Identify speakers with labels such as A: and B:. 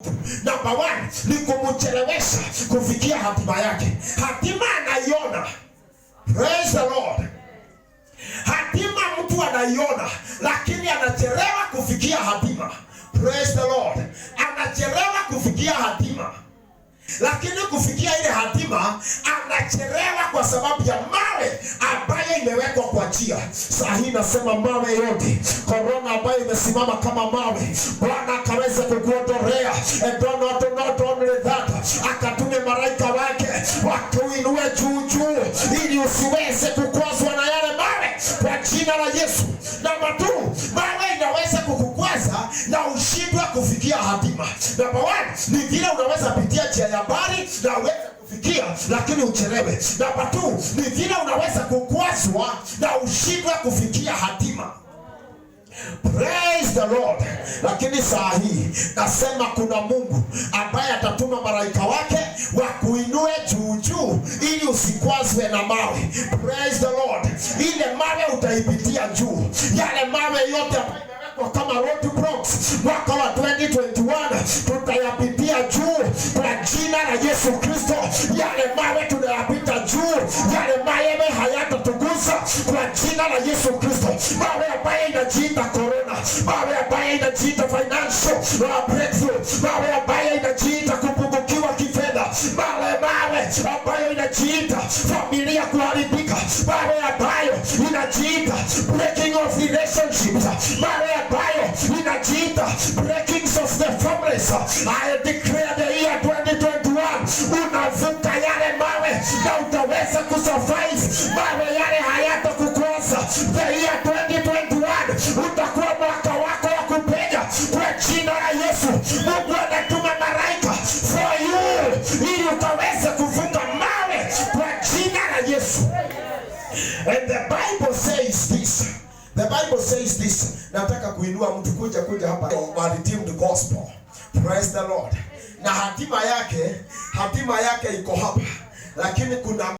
A: Number one ni kumchelewesha kufikia hatima yake. Hatima anaiona. Praise the Lord. Hatima mtu anaiona, lakini anachelewa kufikia hatima. Praise the Lord. Anachelewa kufikia hatima, lakini kufikia ile hatima anachelewa kwa sababu ya mawe ambayo imewekwa kwa njia. Saa hii nasema mawe yote, korona ambayo imesimama kama mawe, Bwana akaweza kukuondolea. And not only that, akatume malaika wake wakuinue juu juu, ili usiweze kukwazwa na yale mawe kwa jina la Yesu. Namba 2, mawe inaweza kukukwaza na ushindwe kufikia hatima. Namba 1 ni vile unaweza pitia njia ya mbali na uweze kufikia lakini uchelewe. Namba 2 ni vile unaweza kukwazwa na ushindwe kufikia hatima. Praise the Lord. Lakini saa hii nasema kuna Mungu ambaye atatuma malaika wake wakuinue juu juu ili usikwazwe na mawe. Praise the Lord. Ile mawe utaipitia juu, yale mawe yote ambayo imewekwa kama road blocks mwaka wa 2021 tutayapitia juu kwa jina la Yesu Kristo. Yale mawe tunayapita juu, yale mawe hayatatugusa kwa jina la Yesu Kristo. Mawe ambayo inajiita corona, mawe ambayo inajiita financial breakthrough, mawe ambayo inajiita kupungukiwa kifedha, mawe ambayo inajiita familia kuharibika, mawe ambayo inajiita breaking of relationships, mawe ambayo inajiita breakings of the families. I declare the year 2021 unavuka yale mawe na utaweza kusurvive. Mawe yale hayatakukwaza. The year 2021 utakuwa mwaka wako wa kupenya kwa jina la Yesu. Mungu anatuma malaika for you ili ukaweze kuvuka mawe kwa jina la Yesu. And the Bible says this. The Bible says this. Nataka kuinua mtu kuja kuja hapa wa Redeemed Gospel. Praise the Lord. Na hatima yake iko hapa. Lakini kuna